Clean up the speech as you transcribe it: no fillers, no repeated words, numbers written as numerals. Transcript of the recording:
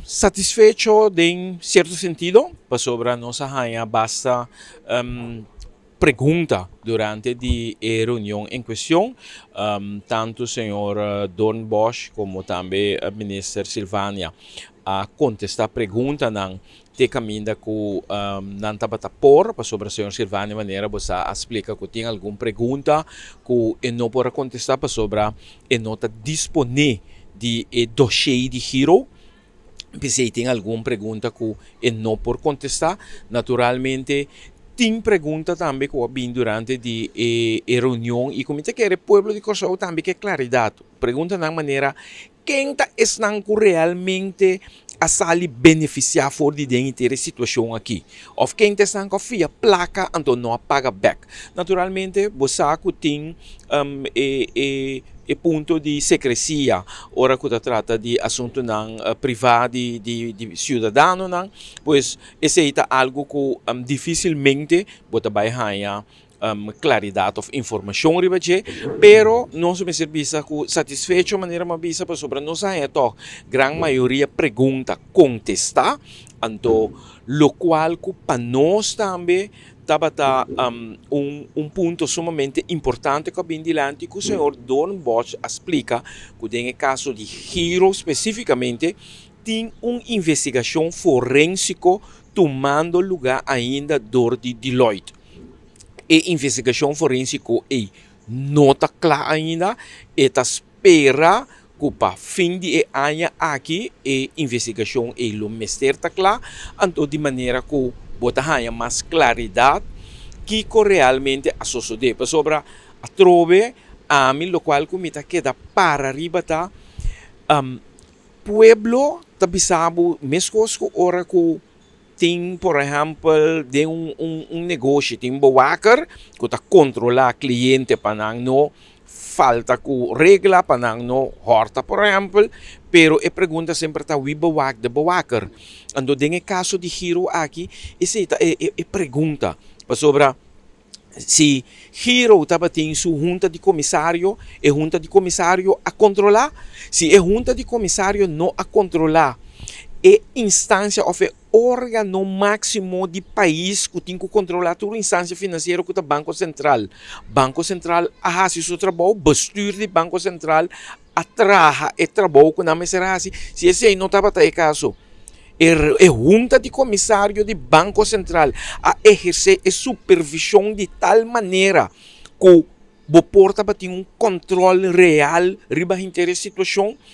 Satisfecho den sierto sentido, pasobra nos a haña basta pregunta durante di e reunion en kuestion. Tantu señor Doornbosch komo tambe minister Silvania a kontestá preguntanan te kaminda ku nan tabata por, pasobra señor Silvania, manera bo sa, a splika ku tin algun pregunta ku e no por a kontestá pasobra e no ta disponé di e dossier di Giro. P'esei tin algun pregunta ku e no por kontestá. Naturalmente tin pregunta tambe ku a bin durante di e reunion i ku mi ta kere pueblo di Kòrsou tambe ke klaridat. Preguntanan manera ken ta esnan ku realmente a sali benefisiá for di den henter e situashon aki? Òf ken ta esnan ku a fia plaka anto no a paga bèk? Naturalmente bo sa ku tin e punto di sekresia ora ku ta trata di asuntunan privá di siudadanonan, pues esei ta algu ku difísilmente bo ta bai haña klaridat òf informashon riba dje, pero nos mester bisa ku satisfecho, manera mi a bisa, pasobra nos a haña tòg gran mayoria pregunta kontestá, anto lokual ku pa nos tambe tabata un punto sumamente importante ku a bin dilanti, ku señor Doornbosch a splika ku den e kaso di Giro spesífikamente tin un investigashon forénsiko tumando lugá ainda dor di Deloitte. E investigashon forénsiko ei no ta kla ainda, e ta spera ku pa fin di e aña aki e investigashon ei lo mester ta kla, anto di manera ku bo ta haña mas klaridat kiko realmente a sosodé. Pasobra atrobe ami lokual ku mi ta keda para riba ta pueblo ta bisa bo meskos ku ora ku tin, por ehèmpel, den un negoshi tin bewaker ku ta kontrolá kliente pa nan no falta ku regla, pa nan no hòrta, por ehèmpel, pero e pregunta semper ta: wie bewaakt de bewaker? Anto den e kaso di Giro aki esei ta e pregunta, pasobra si Giro tabatin su hunta di komisario, e hunta di komisario a kontrolá? Si e hunta di komisario no a kontrolá, e instansia òf e órgano máksimo di pais ku tin ku kontrolá tur instansia finansiero, ku ta Banko Sentral, Banko Sentral a hasi su trabou? Bestuur di Banko Sentral a traha e trabou ku nan mester hasi? Si esei no tabata e kaso, e hunta di komisario di Banko Sentral a ehersé e supervishon di tal manera ku bo por tabatin un kòntròl real riba henter e situashon?